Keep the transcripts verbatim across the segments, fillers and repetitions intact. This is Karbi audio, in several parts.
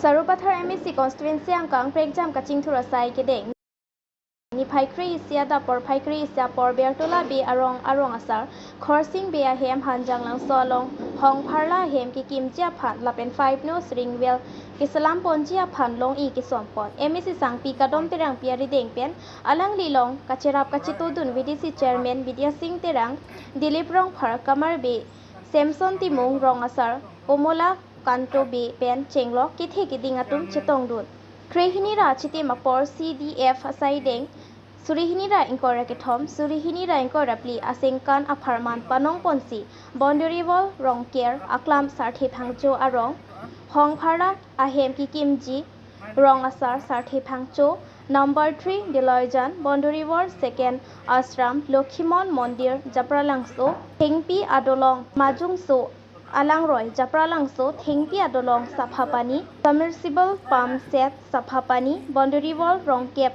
Sarupathar M A C constituency angkang prekjam kachingthur asai kedeng niphai kre-isi adap porphai kre-isi apor Bertola Bey arong arong asar Khorsing Bey ahem Hanjanglangso along Hongpharla ahem kekimji aphan lapen five North Ring Well keselam ponji aphan long-i kesom pon. M A C sangpi Kadom Terangpi arideng pen alangli along kacherap kachetodun V D C chairman Bidya Sing Terang, Dilip Rongphar, Kamar Bey, Samson Timung, rong asar Komola Kanto Bey pen chenglok kethe keding atum chetongdun. Krehini ra chitim apor C D F asai deng suri hini ra ingkoi ra kethom, suri hini ra ingkoi ra phli asengkan apharman panong ponsi Boundary Wall Rongker Aklam Sarthe Phangcho arong, Hongpharla ahem kekimji rong asar Sarthe Phangcho, number three Diloijan, Boundary Wall Second Ashram, Lokhimon Mondir Japralangso, Thengpi Adolong Majungso Alangroi Japralangso, Thengpi Adolong Saphapani, Submersible Pump Set Saphapani, Boundary Wall Rongkep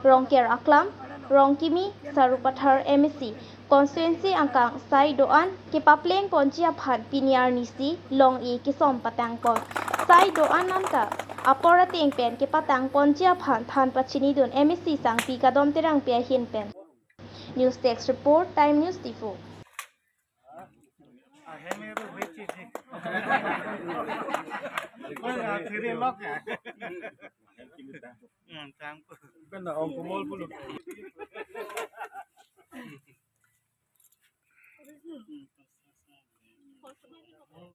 Rongker Aklam, Rongkimi Sarupathar M A C constituency angkang sai do-an kepapleng ponji aphan pini arnisi long-i kesom patang pon. Sai do-an anta apor ateng pen kepatang ponji aphan than pachinidun M A C sangpi Kadom Terangpi ahin pen. News Desk Report, Time News Diphu.